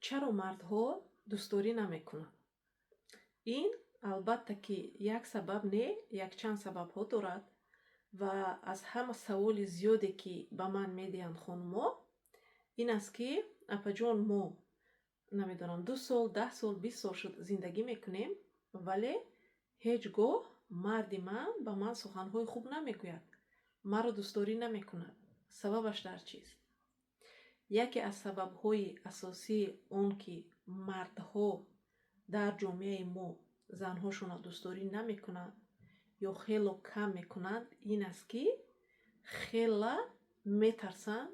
Чаро мардҳо дӯстдорӣ намекунанд? Ин, албатта, ки як сабаб не, якчанд сабабҳо дорад. Ва аз ҳама саволи зиёде, ки ба ман медиҳанд хонумо, ин аст, ки: «Апаҷон, мо, намедонам, 2 сол, 10 сол, 20 сол шуд, зиндагӣ мекунем, вале ҳеҷ гоҳ марди ман ба ман суханҳои хуб намегӯяд, маро дӯстдорӣ намекунад. Сабабаш дар чист?» Яке аз сабабҳои асосии он, ки мардҳо дар ҷомеаи мо занҳошонро дӯстдорӣ намекунанд ё хело кам мекунанд, ин аст, ки хела метарсанд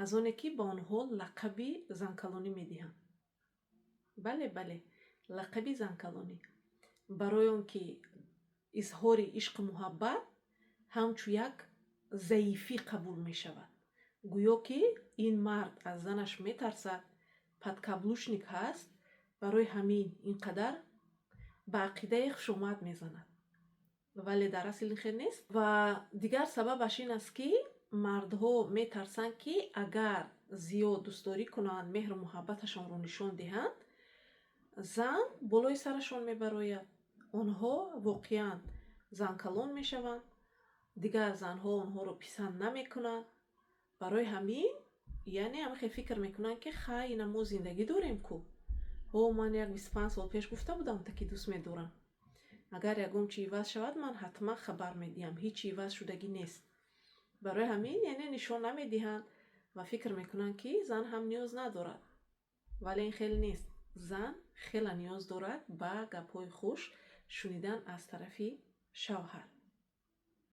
аз оне, ки ба онҳо лақаби занкалонӣ медиҳанд. Бале, бале, лақаби занкалонӣ. Барои он ки изҳори ишқу муҳаббат ҳамчун як заифӣ қабул мешавад. Гӯё ки ин мард аз занаш метарсад, подкаблучник ҳаст, барои ҳамин ин қадар ба ақидаи хушомад мезанад. Вале дар асл ин хел нест. Ва дигар сабабаш ин аст, ки мардҳо метарсанд, ки агар зиёд дӯстдорӣ кунанд, меҳру муҳаббаташонро нишон диҳанд, зан болои сарашон мебарояд, онҳо воқеан занкалон мешаванд, дигар занҳо онҳоро писанд намекунанд. Барои ҳамин, яъне, ҳамихел фикр мекунанд, ки хай, ина мо зиндагӣ дорем ку, ҳо, ман як 25 сол пеш гуфта будам, та ки дӯст медорам, агар ягон чи иваз шавад, ман ҳатман хабар медиҳам, ҳеҷ чи иваз шудагӣ нест. Барои ҳамин, яъне, нишон намедиҳанд ва фикр мекунанд, ки зан ҳам ниёз надорад. Вале ин хел нест. Зан хеле ниёз дорад ба гапҳои хуш шунидан аз тарафи шавҳар.